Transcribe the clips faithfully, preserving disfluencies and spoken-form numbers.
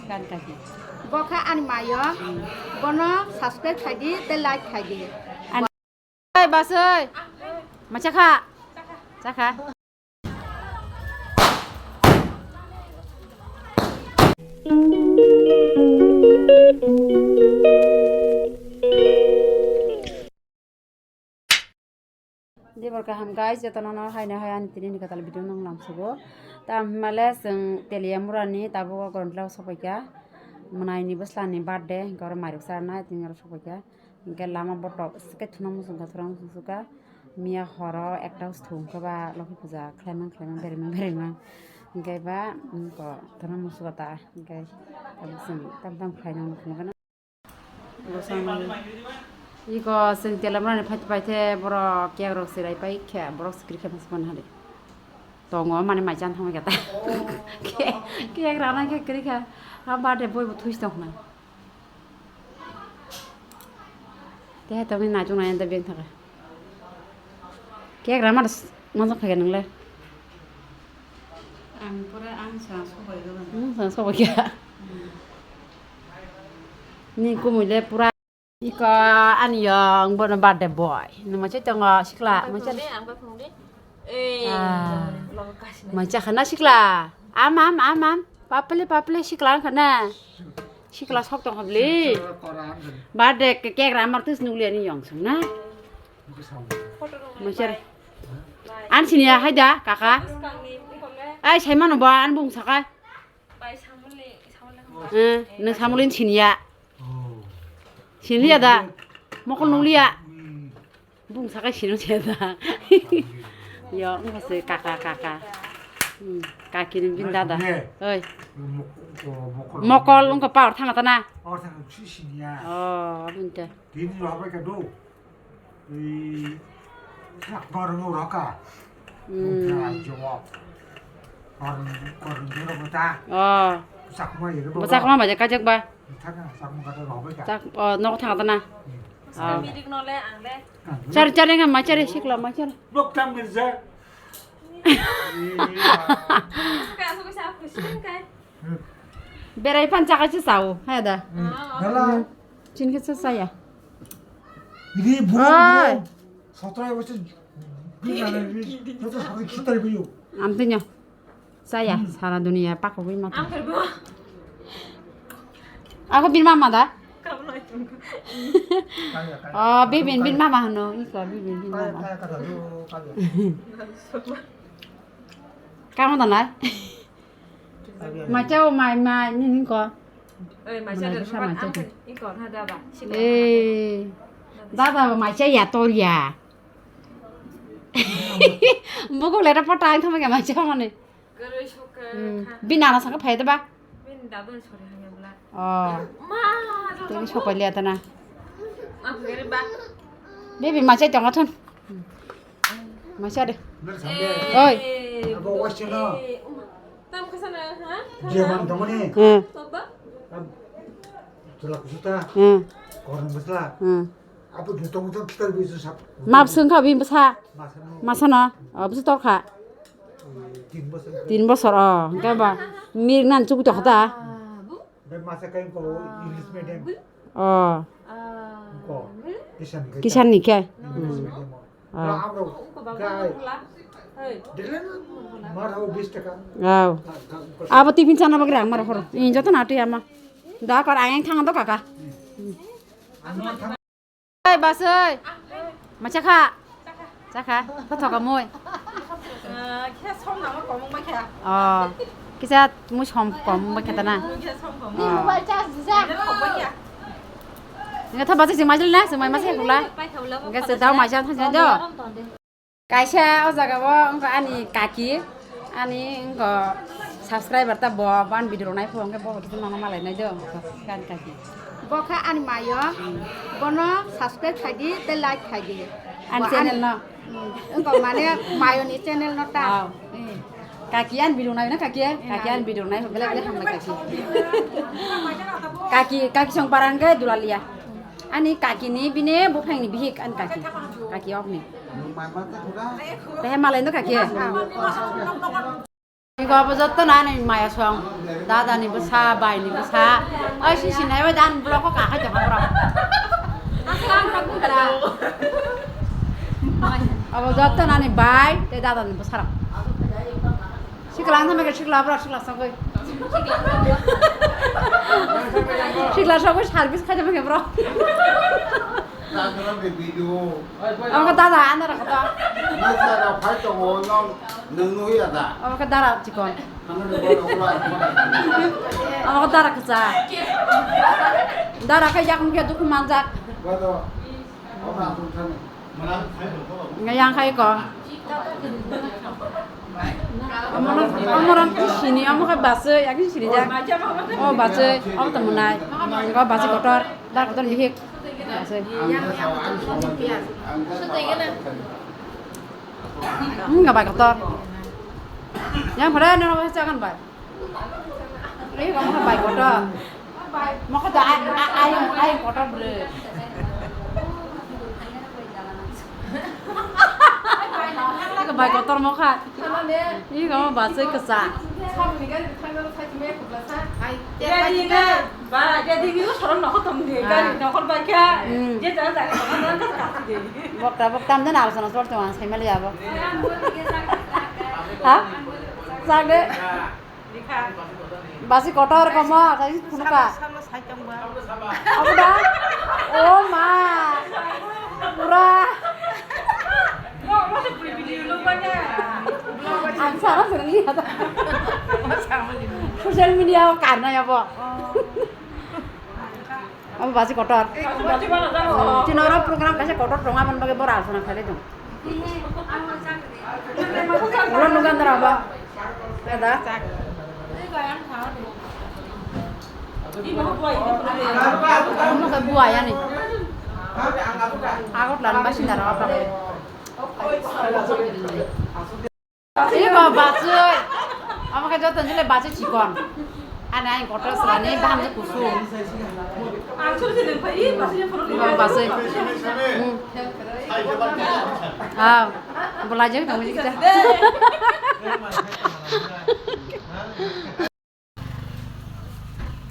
Kan kaki. Bo kha ani mayo. Bono subscribe khai di, tei like khai di. Ani bai basoi. Macha kha. Cha kha. Debor kaham guys, jotono no haino hai ani tini ni kwtal video nang lamsugo. Tam himale chwng Teliamura ni tabuk o Gorontola o sokpaikha. Mwnai ni bwsla ni birthday, hinkhe oro mairok charnai tini oro sokpaikha. Hinkhe lama botok swkhe thuna muchungkha, thuna muchungkha. Miya horo ekta thung khe ba Lokhi puja khlaimang khlaimang, berimang berimang. Hinkhe ba, mm, ko thuna muchungkha ta, hinkhe tabuk chwng tam tam khlainang nukmano. Bosong iko chwng Teliamura ni phai phai the borok cake rok chirai pai khe borok sikiri khe masa mani hari. Tongo mani mai chan thangma khe ta. Cake rana khe kiri kha. Ha birthday boy bo thuis tong khna. Te hai tongni naichung nai da beng thaka. Cake rama da s-, mojok kha khe nwngle. Ang pura ang sa sobai dogan. Hmm, sa sobai kha. Hmm. Ni kumui le pura. Iko ani yong bono birthday boy. Numa che tongo sikla, ang bai macha phung di, ang bai phung di. Eh, ah. Lo kasi na. Macha khana sikla. Am, am, am, am. Papale, papale sikla khana. Sikla sok tong habli. Birthday ke cake ramar tus nukli ani yong sung na. Macha. An sini ya haida kaka. Ai sai mano ba an bung saka. Eh, nung samulin sini ya. Oh. Sini ya da. Mokol nukliya. Hmm. Bung sakai sini ya da. Yo, wngkha se kaka, kaka. Hmm, kaki ni bin dada. Oi. Mokol wngkha power thanga tana. Oh, abin te. Tini rohorbai kha do. Ei, sak barung roka. Hmm. Jawab. Korun, korun jero bata. Oh. Sakma yero bata. Sakma baja kajak ba. Thaka sakma kata rohorbai kha. Sak, oh, nok thanga tana. Hmm. Oh. Mirik nole ang le. Char, char, nga ma char, sikla ma char. Lok tam mirza. Ka so sa khusin kai. Berai phan chaka se sao, hai da. Hmm. Dala. Hmm. Chin ke se saya. Ini bukan, oi, bukan. Sotro bosor bini nana ni, joto sotro khitar biyo. Amtenya. Saya, hmm, sara dunia pakogwi mata. Ang kerbo. Ako bin mama da? Kamu lagi tunggu. Kaya, kaya. Oh, bibin bin mama hano. Iko bibin bin mama. Kaya, kaya, kaya, kaya. Kamu tanai? Macha o mai mai ni ni ko. Oi, macha de, macha de. Iko na daba. Eh. Daba macha ya tor ya. Buku lera pota ang thama macha mane. Garo shoka. Hmm. Bin ana saka phai da ba. Bin dadun sori hanya bla. Oh. Ma. Tini sopai liya tana. Aku gari ba. Baby macha tonga thun. Macha de. Oi. Abo wasi na. Tam kasana, ha? Dia man tamani. Hmm. Baba. Tulak suta. Hmm. Korang besla. Hmm. Abo dutong dutong kita bisa sap. Map sengkha bini bwsa. Masa na. Masa na. Oh, bwsa torkha. Tin bosor. Tin bosor, oh. Hingke ba. Mirnan chukui tokha ta. Be masa kai ko English medium. Oh. Ko. Kisan ni ke. Kisan ni ke. English medium. Oh. Abo tiffin sana bagri ang mara horo. Ini joto na tu ama. Da kar ayang thang do kaka. Bai basoi. Macha kha. Cha kha. Tho tho ka moi. Kisa som na mo komung ba kha. Oh. Kisa moi som komung ba kha ta na. Kisa som komung. Oh. Ni mobile charge ja. Ni khop ba kha. Ni tho basoi sing mai na, sing mai masa khula. Ni se dau mai jan tha jan jo. Kaisa o jaga o wngkha ani kaki, ani wngkha subscriber ta bo, bo ani video rok nai pho, hwnkhe bo hote mama malai nai do, ani kaki. Bo kha ani mayo, bono subscribe khai di, tei like khai di. Ani channel no. Hmm, wngkha mane mayo ni channel no ta. Oh. Hmm. Kaki ani video nai na kaki, kaki ani video nai, belai belai hambai kaki. Kaki, kaki song parang ke dulalia. Ani kaki ni bini buphang ni bihik ani kaki, kaki ok ni. Tei malai no kaki. Iko abo jotto nani maya song, dada ni bwsa, bai ni bwsa. Oi si sinai bai dan block ko kakhai tong borok. Abo jotto nani bai tei dada ni bwsa rok. Sikla ang thamai sikla borok sikla sogwi. Sikla sogwi service khai thamai borok. Tagra de video. Amo khe dada, ano rok to. Nasa ra phai tongo, nong, nong nuhi ada. Amo khe dada chikon. Ano de bodo ula. Amo khe dada kwchak. Dada khe yakung khe dukhu manjak. Bodo. Amo na tung thani. Mana phai tongo. Nga yang khai ko. Amo rang, amo rang sini, amo khe baswi, yakung sini jak. Oh, baswi, amo to mwnai. Ko baswi kotor. Dak kotor bihik. Asai. Hmm, nggak baik kotor. Yang pada nang apa sih kan baik? Ini kamu kan baik kotor. Mau kata ay ay ay kotor bre. Baik kotor mau kata. Ih, kamu bahasa kesal. Jadi ini, ba, jadi ini seorang nokot temen dia, kan? Nokot baca, dia jangan jangan teman kan kasih dia. Bokta, bokta, amdan alas alas bokta mas, family apa? Ha? Sagde. Basi kotor komo, tadi kunuka. Sama, sama, saya coba. Apa dah? Oh ma, pura. Ang sama seneng lihat. Social media karena ya, Bo. Abo basi kotor. Chini oro program kaisa kotor tongo, aboni bagwi boro alosona khailai tongo. Ulo nukha nara ba? Ada? Ano khe buaya ni. Agot lan basi nara apa? Iko bachoi. Ama khe joto jile bachoi chikon. Ani aing kotor srani baham je kusung. Ang suri suri phai, bachoi phuru. Iko bachoi. Hmm. Ah, bolai jeng tong jikja.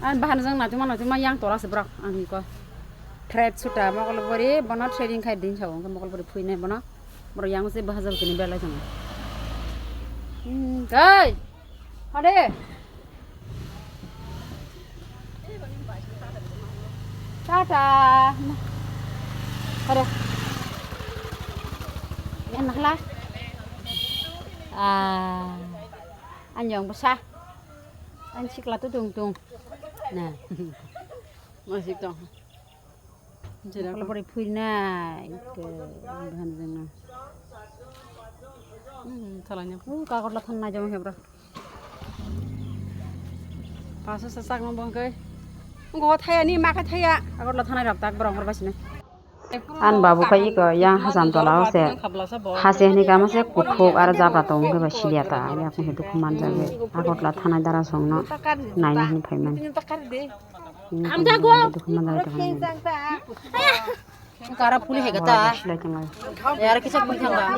Ang bahan jang naituma naituma yang tora se borok ang iko. Thread suta mokol bori bono threading khai din sao, mokol bori phuinai bono. Borok yang se bahajal kini belai jang. Hmm, kai. Hade. Tata. Hade. Yang nahla. Ah. Anyong basa. Ang sikla tu tung tung. Na. Masih tong. Jera ko bori phui na. Ito, bahan jeng na. Hmm, thalanya. Uh, kakor la than na jama hebra. Paso sa sak no bong kai. Ngo thaya ni ma ka thaya. Kakor la thanai rap tak borong hor basina. An babu kha iko yang Hasam tola o se hase hini kama se kuthuk aro jabra tong khe bai siliya ta, ya kung se dukhu manjak bai. Agotla thanai dara song no naina hini phai mani. Dukhu manjak bai. Kara phuli hai kata. Silai tong lai. Yar kisa phuli thang ba.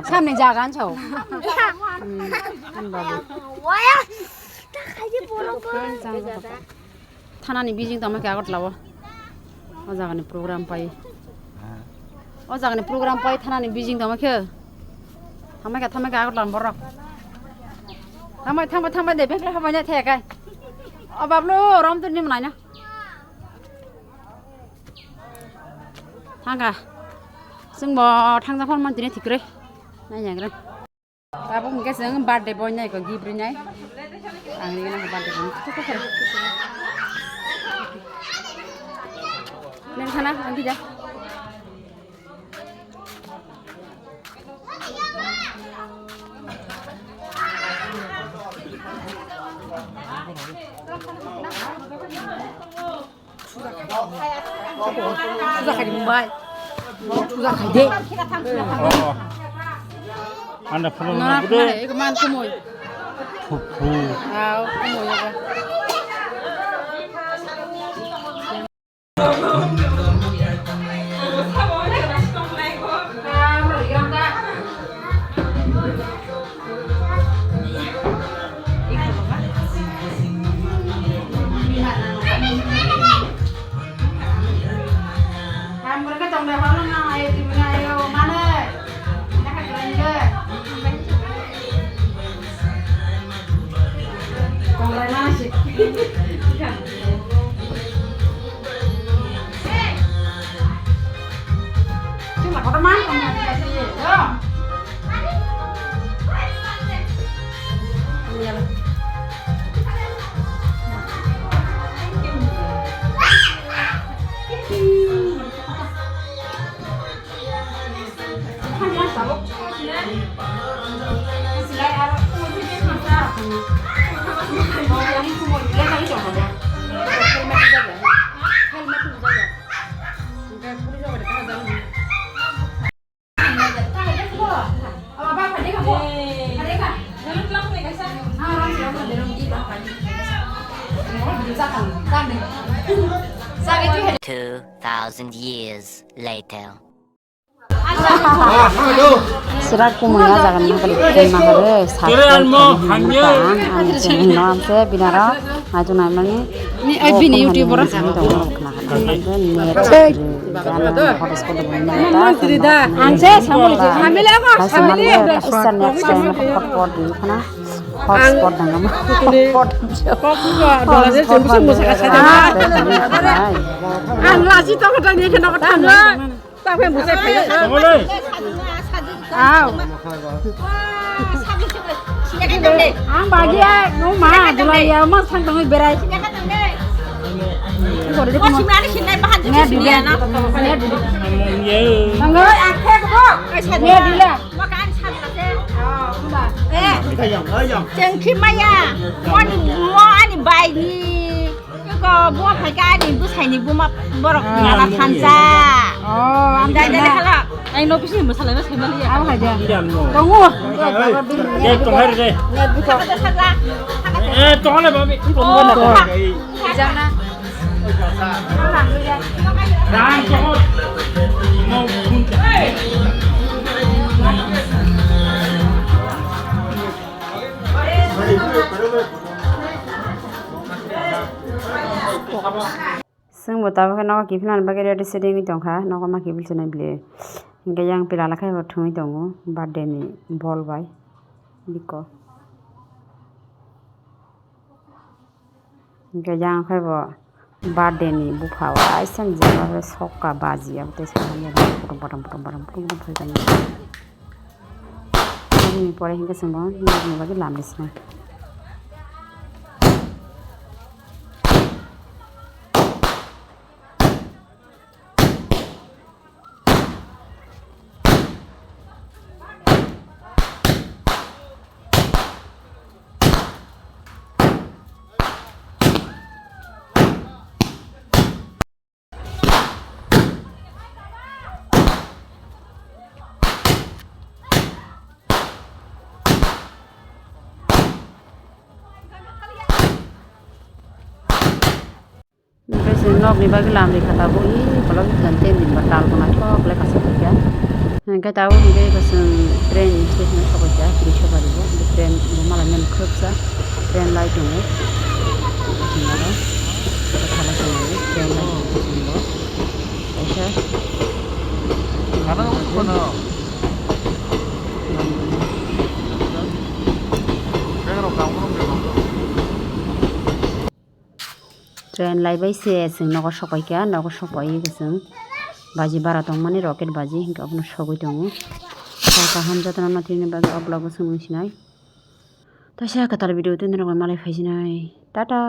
Samne jaga an sao. An babu. Thanani bising tongma khe Agartala o. O jagani program pai. O jagani program pai thanani bising tongma khe. Thamai kha, thamai kha Agartala borok. Thamai, thamai, thamai de, bekle habai nai thaya kai. O bablo, rom tu nim nai na. Thangkha. Sing bo thangja phone man tini thikre. Nai yagra. Tabuk hwnkhe chwng birthday boy nai ko gift rinai. Ang rinai birthday boy. Neng sana, ang kija. Puja khai di Mumbai. Puja khai de. Anda phone nora na gude. Phone, eko man kumoi. Phu, phu. Aw, kumoi eko. Two thousand years later. Sirak kumui a jaga ni kali kiri ma kare sa. Ang ani channel no amse binaro maju nai mani. Ni ai bini YouTube ro. Hotspot. Ang se samuli. Hamile ko samile. Hotspot dang ma. Hotspot. Ang laji to kata ni kena kata. Tongolei. Aw. Ang bagi ai, no ma, dulai ya, mas thang tangoi berai. Net dila. Net dila. Net dila. Chengki maya, mo ani, mo ani bai ni. Eko bo phaikha ani bwsaini buma borok nana thansa. Oh, ang dai dai khala. Ai no bisi mwsalai na saimali ya. Ang haja. Tongo. Dai tongai re. Eh, tongai babi. Jana. Ran tongo. Mau pun. Chwng bo tabuk khe nogo kiphilna bagwi ready setting wngwi tongkha, nogo ma kiphil se nai bwlwi. Hinkhe yang pila lakhai bo thwngwi tongo birthday ni bol bai bikko. Hinkhe yang khe bo birthday ni bupha o aisa ni jagao sokka baji abo tei sa hamya potom potom potom potom potom potom phai tongwi. Aboni pore hinkhe chwng bo nokni bagwi lamri sinai. Hingke chwng nokni bagwi lamri kha tabuk, i kolok jang ten din ba tal bo naithok le kasa khaikha. Hingke tabuk hingke eko chwng train station o sokoi kha, Tirisabari o. Train bo malai mani khoroksa, train lai tongo. Train lai tongo, kaisa. Train laibai se chwng nogo sokoi kha, nogo sokoi khe chwng baji bara tongmani, rocket baji, hinkhe obono sogwi tongo. Sal kaham jotono tini bagwi o vlog o chwng nung sinai. Taisa kwtal video tei norok bai malai phai sinai. Tata.